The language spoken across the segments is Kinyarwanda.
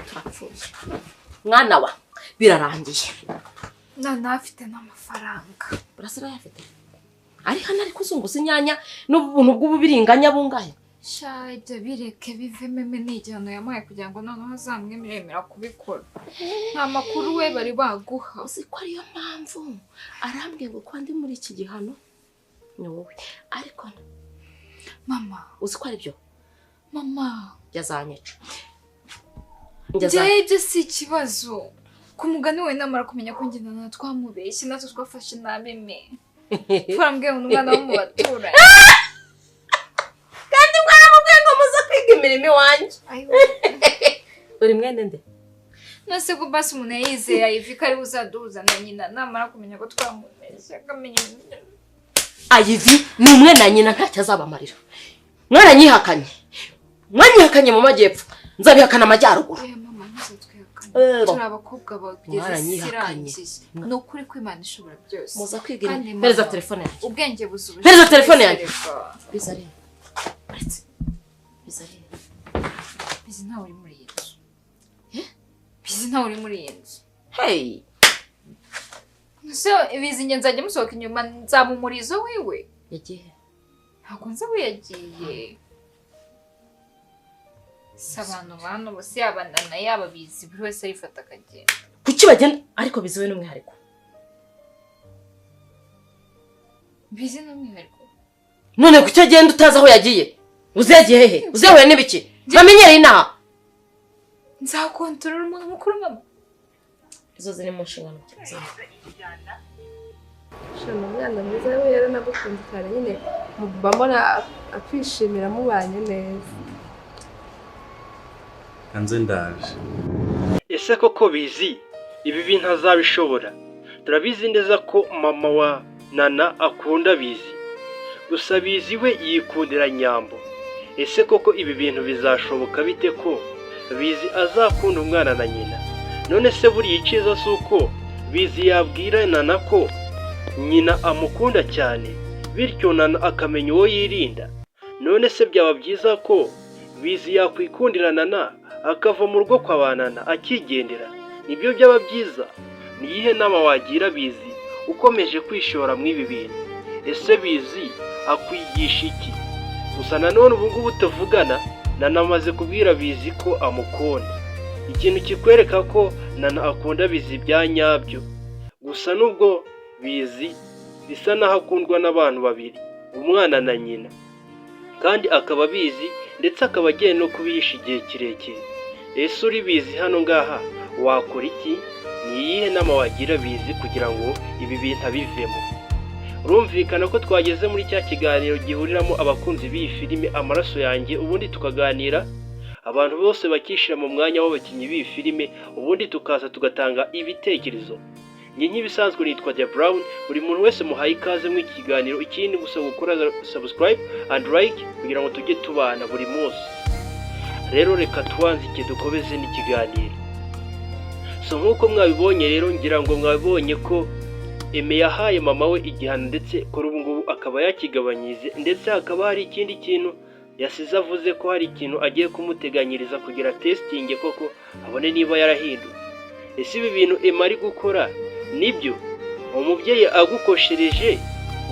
Turapfuye, mwana wa, birarangiye. None afite n'amafaranga. Burasira yafite, ari hano ari kuzunguza inyanya n'ubuntu bw'ububiringanya bungahe. Sha, ibyo bireke bivemo. Eme ni igihano yamuhaye kugira ngo noneho azamwemerera kubikora. Nta makuru we bari baguha? Uzi ko ariyo mpamvu arambwiye ngo ko ndi muri iki gihano ni wowe, ariko Mama. Uzi ko aribyo? Mama. Yazanyica. Njyewe ibyo si ikibazo. Ku mugani we, namara kumenya ko njye na twamubeshye, natwe twafashe nabi me, twarambwiye ngo ni umwana wo mu baturanyi. Kandi mwaramubwiye ngo muze kwiga imirimo iwanjye. Ayiwe. Uri mwene nde? None ko basi umuntu yayizeye ayivi ko ari buzaduhuza na nyina, namara kumenya ko twamubeshye akamenya. Ayivi ni umwe na nyina, ntacyo azabamarira. Mwaranyihakanye, mwanyihakanye mu majyepfo, nzabihakana amajyaruguru. Oya mama, ntuzatwihakane. Ego. Turi abakobwa bawe kugeza isi Mwaranyihakanye. irangiye. Ni ukuri ko Imana ishobora byose. Muza kwiga Kandi imirimo. Mpereza mama, telefone yanjye. ubwenge buza. Mpereza telefone yanjye. Bizareba, uretse bizareba. Bizi ntawe uri muri iyi nzu. Bizi ntawe uri muri iyi nzu. Hey. Ese bizi njye nzajya musohoka inyuma, nzamumurizo wiwe? Yagiye. Ntabwo nzi aho yagiye. Si abantu bano bose, yaba Nana, yaba Bizi, buri wese arifata akagenda. Kuki bagenda? Ariko biziwe n'umwihariko. Bizi n'umwihariko. None kuki agenda utazi aho yagiye? Uzi yagiye hehe? Uzi yahuye n'ibiki? Bamenyereye inaha. Nzakontorora umuntu mukuru, mama. Izo ziri mu nshingano zawe. Shana, umwana mwiza we, yaranagukunze cyane nyine, mba mbona akwishimira mubanye neza. Hanze ndaje. Ese koko Bizi ibi bintu azabishobora? Turabizi neza ko mama wa Nana akunda Bizi, gusa Bizi we yikundira Nyambo. Ese koko ibi bintu bizashoboka bite ko Bizi azakunda umwana na nyina? None se buriya icyiza si uko Bizi yabwira Nana ko nyina amukunda cyane, bityo Nana akamenya uwo yirinda? None se byaba byiza ko Bizi yakwikundira Nana, akava mu rugo kwa ba Nana akigendera? Nibyo byaba byiza? Ni iyihe nama wagira Bizi ukomeje kwishora muri ibi bintu? Ese Bizi akwigisha iki? Gusa nanone ubu ngubu tuvugana, Nana amaze kubwira Bizi ko amukunda, ikintu kikwereka ko Nana akunda Bizi bya nyabyo. Gusa nubwo Bizi bisa n'aho akundwa n'abantu babiri, umwana na nyina, kandi akaba abizi, ndetse akaba agiye no kubihisha igihe kirekire, ese uri Bizi hano ngaha wakora iki? Ni iyihe nama wagira Bizi kugira ngo ibi bintu abivemo? Urumvikana ko twageze muri cya kiganiro gihuriramo abakunzi b'iyi filime Amaraso Yanjye, ubundi tukaganira, abantu bose bakishyira mu mwanya w'abakinnyi b'iyi filime, ubundi tukaza tugatanga ibitekerezo. Njye nk'ibisanzwe nitwa The Brown. Buri muntu wese muhaye ikaze muri iki kiganiro. Ikindi gusa gukora subscribe and like kugira ngo tujye tubana buri munsi. Rero reka tuwanzike, dukomeze n'ikiganiro. So nk'uko mwabibonye rero, ngira ngo mwabibonye ko Eme yahaye mama we igihano, ndetse kuri ubu ngubu akaba yakigabanyije, ndetse hakaba hari ikindi kintu yasize avuze ko hari ikintu agiye kumuteganyiriza kugira testing koko abone niba yarahindutse. Ese ibi bintu Eme ari gukora nibyo? Umubyeyi agukoshereje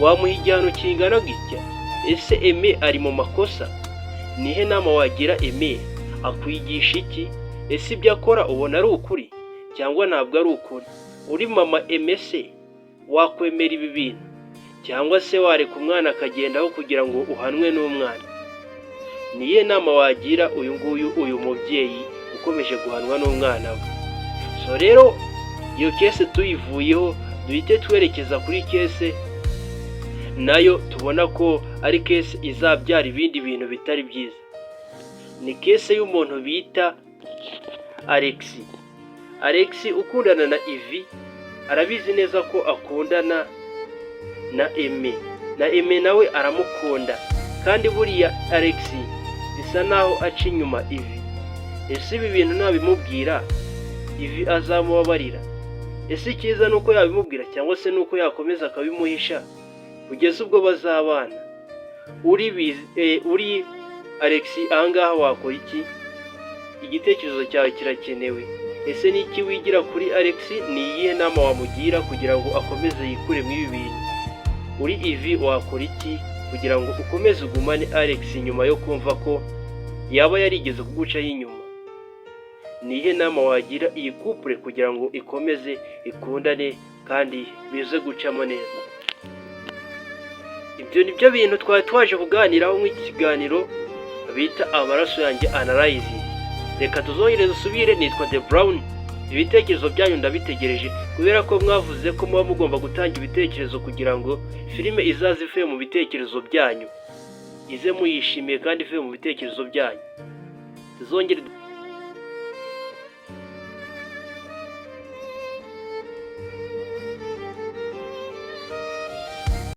wamuha igihano kingana gutya? Ese Eme ari mu makosa? Nihe nama wagira Eme? Akwigisha iki? Ese ibyo akora ubona ari ukuri cyangwa ntabwo ari ukuri? Uri mama Eme se wakwemera ibi bintu, cyangwa se wareka umwana akagendaho kugira ngo uhanwe n'umwana? Niyihe nama wagira uyu nguyu, uyu mubyeyi ukomeje guhanwa n'umwana we? So rero iyo case tuyivuyeho, duhite twerekeza kuri case nayo tubona ko ari case izabyara ibindi bintu bitari byiza. Ni case y'umuntu bita Alexi. Alexi ukundana na Ivi, arabizi neza ko akundana na Eme, na Eme nawe aramukunda, kandi buriya Alexi bisa naho aca inyuma Ivi. Ese ibi bintu nabimubwira Ivi azamubabarira? Ese icyiza ni uko yabimubwira, cyangwa se ni uko yakomeza akabimuhisha kugeza ubwo bazabana? Uri Alexi ahangaha wakora iki? Igitekerezo cyawe kirakenewe. Ese ni iki wigira kuri Alex? Ni iyihe nama wamugira kugira ngo akomeze yikure muri ibi bintu? Uri Ivi, wakora iki kugira ngo ukomeze ugumane Alex nyuma yo kumva ko yaba yarigeze kugucaho inyuma? Ni iyihe nama wagira iyi couple kugira ngo ikomeze ikundane kandi bize gucamo neza? Ibyo ni byo bintu twari twaje kuganiraho nk'iki kiganiro bita Amaraso Yanjye Analyze. Reka tuzongere dusubire. Nitwa The Brown. Ibitekerezo byanyu ndabitegereje, kubera ko mwavuze ko muba mugomba gutanga ibitekerezo kugira ngo filime izaze ivuye mu bitekerezo byanyu, ize muyishimiye kandi ivuye mu bitekerezo byanyu. Tuzongere.